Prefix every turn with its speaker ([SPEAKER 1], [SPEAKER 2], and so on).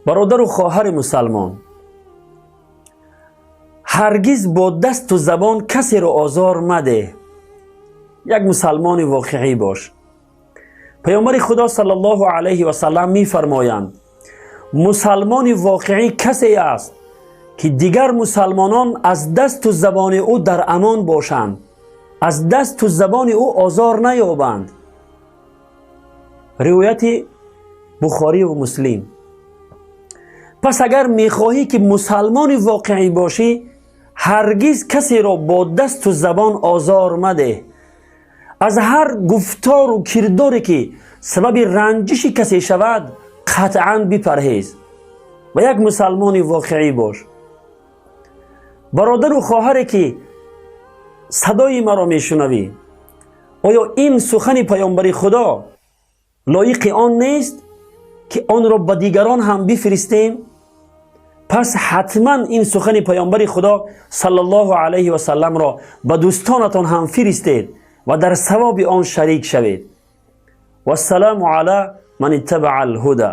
[SPEAKER 1] Бародару хоҳари мусалмон, ҳаргиз бо дасту забон касеро озор мадеҳ. Як мусалмони воқеӣ бош. Паёмбари Худо саллаллоҳу алайҳи васаллам мефармоянд: мусалмони воқеӣ касе аст, ки дигар мусалмонон аз дасту забони ӯ дар амон бошанд, аз дасту забони ӯ озор наёбанд. Ривояти Бухориву Муслим. Пас агар мехоҳӣ, ки мусалмони воқеӣ бошӣ, ҳаргиз касеро бо дасту забон озор мадеҳ. Аз ҳар гуфтору кирдоре, ки сабаби ранҷиши касе шавад, қатъан бипарҳез ва як мусалмони воқеӣ бош. Бародару хоҳаре, ки садои маро мешунавӣ, оё ин сухани паёмбари Худо лоиқи он нест, ки онро ба дигарон ҳам бифиристем? Пас ҳатман ин сухани паёмбари Худо саллаллоҳу алайҳи васалламро ба дӯстонатон ҳам фиристед ва дар савоби он шарик шавед. Вассалому ала ман иттабаа алҳуда.